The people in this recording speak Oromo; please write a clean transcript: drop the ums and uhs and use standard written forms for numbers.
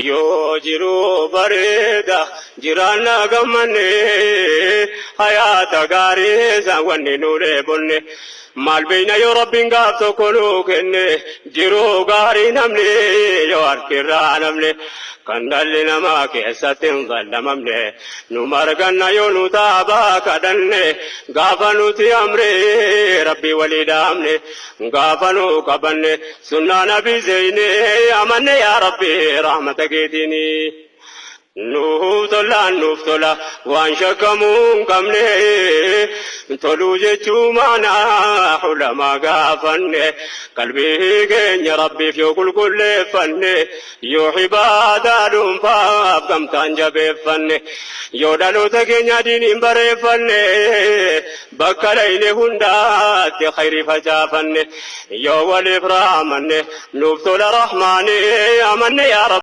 Yoo jiruu bareeda jiraanna gammanne, hayaata gaarii isaan wanni nu dheebonne. Maal beeyna yoo Rabbiin gaaf tokko nuu kenne, jiruu gaarii namni yoo harkirraa namne, kan dhalli namaa keessatti hin zallamamne. Nu marganna yoo nu taabaa kadhanne, gaafa nuti amree Rabbii walii dhaamne, gaafa nu qabanne sunnaa Nabii zeyne amanne, yaa Rabbi rahmata keetiini. Nuuf tolaan nuuf tola waan shakkamuu hin qabne, toluu jechuu maanaa ulamaa gaafanne. Qalbii keenya Rabbiif yoo qulqulleeffanne, yoo ibaadaa dhuunfaaf gamtaan jabeeffanne, yoo dhaloota keenya diiniin bareeffanne, bakka dhayne hundaatti khayrii facaafanne, yoo waliif raamanne, nuuf tola Rahmaani amanne, yaa Rabbi.